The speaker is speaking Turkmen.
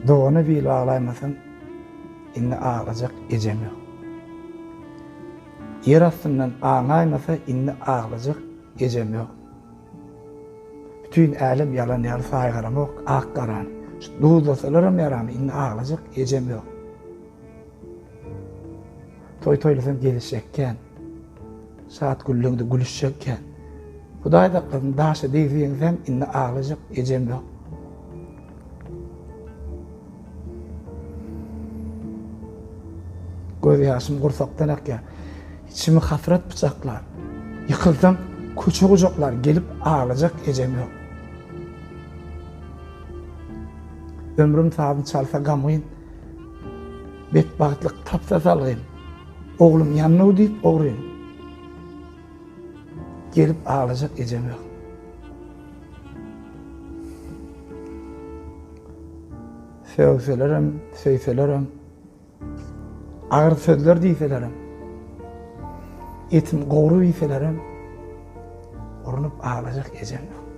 Dogana bil baglaýmasam, indi aglajak ejem ýok. Ýer astyndan aňaýmasa, indi aglajak ejem ýok. Bütin älem ýalan ýaly saýgaramok ak-garany. Şu duzlasalaram ýaramy, indi aglajak ejem ýok. Toý toýlasam gezişjek kän. Şat gülleňde gülüşjek kän. Hudaý saklasyn daşa degse ýeňsäm indi aglajak ejem ýok. Göz ýaşym gursakdan akýar. Içimi hasrat pyçaklar. Ýykylsam köçe gujaklar gelip aglajak ejem ýok. Ömrüm sazyny çalsa gamgyn. Betbagtlyk tapsa salgym. Oglum ýannow diýip ogryn. Gelip aglajak ejem ýok. Sögselerem, söýselerem, agyr sözler diýselerem, etim gowrup iýselerem, urnup aglajak ejem ýok.